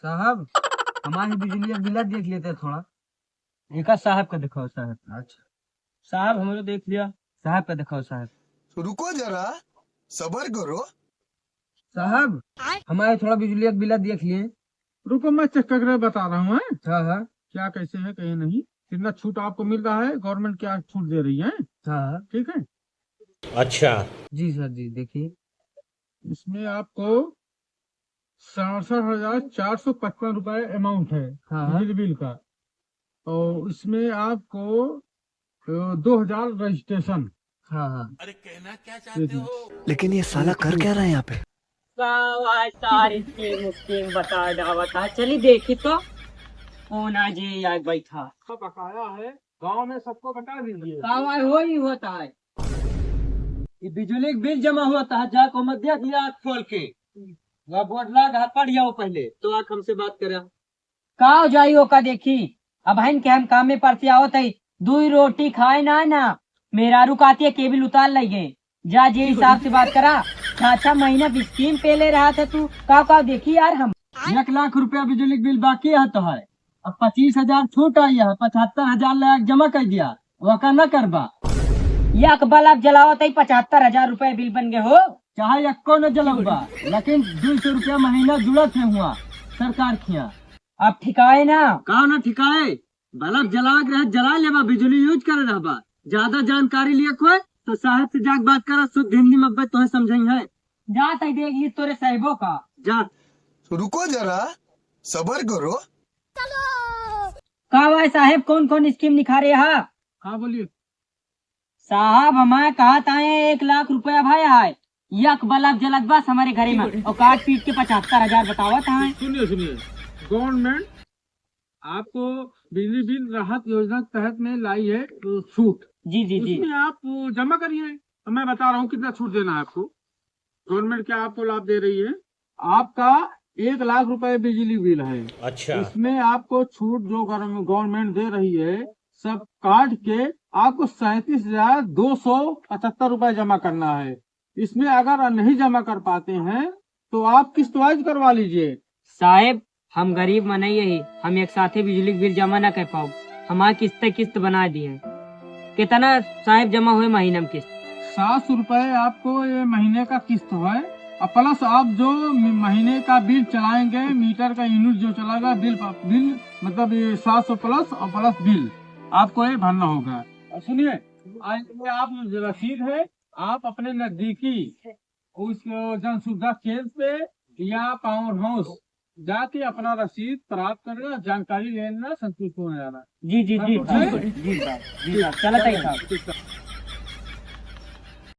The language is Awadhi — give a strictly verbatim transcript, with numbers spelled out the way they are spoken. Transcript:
साहब, हमारी बिजली का बिला देख लेते थोड़ा। एका साहब का दिखाओ साहब। अच्छा। साहब, हमरो देख लिया। साहब का दिखाओ साहब। रुको जरा, सबर करो। साहब, हमारे थोड़ा बिजली का बिला देख लिए। रुको, मैं चेक करके बता रहा हूँ, हैं? हाँ, हाँ। क्या कैसे है, कहीं नहीं, कितना छूट आपको मिल रहा है, गवर्नमेंट क्या छूट दे रही है। हाँ, हाँ। ठीक है। अच्छा। जी सर, जी, देखिए। इसमें आपको सड़सठ हजार चार सौ पचपन रुपए अमाउंट है, हाँ, हाँ। बिजली बिल का। और इसमें आपको, अ, दो हजार रजिस्ट्रेशन। हाँ, हाँ। अरे, कहना क्या ये चाहते भी। हो? लेकिन ये साला कर क्या रहा है यहाँ पे? सावा सारी स्कीम स्कीम बता डावत है। चली देखी तो कौन आ जे आग बैठा। सब बकाया है, गांव में सबको बता दीजिए। सावा हो ही होता है। ये बिजली का बिल जमा होता है, जाको मत देख लिया आँख खोल के। वह बोर्ड ला घर पढ़ जाओ पहले, तो आके हमसे बात करा। का हो जाई ओका देखी, अबहिन के हम काम में परतियावत हई, दुई रोटी खाए ना ना, मेहरारू कहती है केबिल उतार लई गए। जा जे हिसाब से बात करा, छह छह महीना की स्कीम पेले रहा था तू, का का देखी यार हम। एक लाख रुपया बिजली का बिल बाकी है तो है, अब पच्चीस हजार छूट आई है, पचहत्तर हजार लायक जमा कर दिया, वका न करबा। एक बल्ब जलावत ही पचहत्तर हजार रुपए बिल बन गए हो। चाहे एको न जलौबा, लेकिन दो सौ रुपया महीना जुड़त है हुआ सरकार खिया। अब ठिकाए ना। का ना ठिकाए? बल्ब जलावे के रहे, जला लेबा, बिजली यूज करे रहबा। ज्यादा जानकारी लिए कोई तो साहब से जाके बात करा, शुद्ध हिंदी में अब्बे तोहे समझाई है। जा तई देख ली तोरे साहिबो का। जा। रुको जरा, सबर करो। का भाई साहेब, कौन कौन स्कीम निकारे हा? हाँ, बोलिए। साहब, हमारे कहा था एक लाख रुपया भाई आए, एक बल्ब जलत बस हमारे घरे में, और काट पीट के पचहत्तर हजार बतावत हैं। सुनिए, सुनिए, गवर्नमेंट आपको बिजली बिल राहत योजना के तहत में लाई है, अ, छूट। जी, जी, जी। उसमें आप, अ, जमा करिए। अब मैं बता रहा हूँ कितना छूट देना है आपको। गवर्नमेंट क्या आपको लाभ दे रही है? आपका एक लाख रुपए बिजली बिल है। अच्छा। इसमें आपको छूट जो गवर्न-, गवर्नमेंट दे रही है, सब काट के आपको सैंतीस हजार दो सौ पचहत्तर रुपए जमा करना है। इसमें अगर नहीं जमा कर पाते हैं, तो आप किस्त वाइज करवा लीजिए। साहेब, हम गरीब मनई ही, हम एक साथे बिजली के बिल जमा ना कर पाओ, हमार किस्ते किस्त बना दिए। कितना साहेब जमा हुए महीना में किस्त? सात सौ रुपए आपको ये महीने का किस्त है, और प्लस आप जो म-, महीने का बिल चलाएंगे, मीटर का यूनिट जो चलाएगा, बिल प-, बिल मतलब ये सात सौ प्लस और प्लस बिल आपको ये भरना होगा। और सुनिए, आ, ये आप रसीद है, आप अपने नजदीकी उस जन सुविधा केंद्र पे या पावर हाउस जाके अपना रसीद प्राप्त करना, जानकारी लेना, संतुष्ट हो जाना। जी, जी, जी, हम जी, लोग जी, जी, साहब, जी, साहब, चलत है साहब।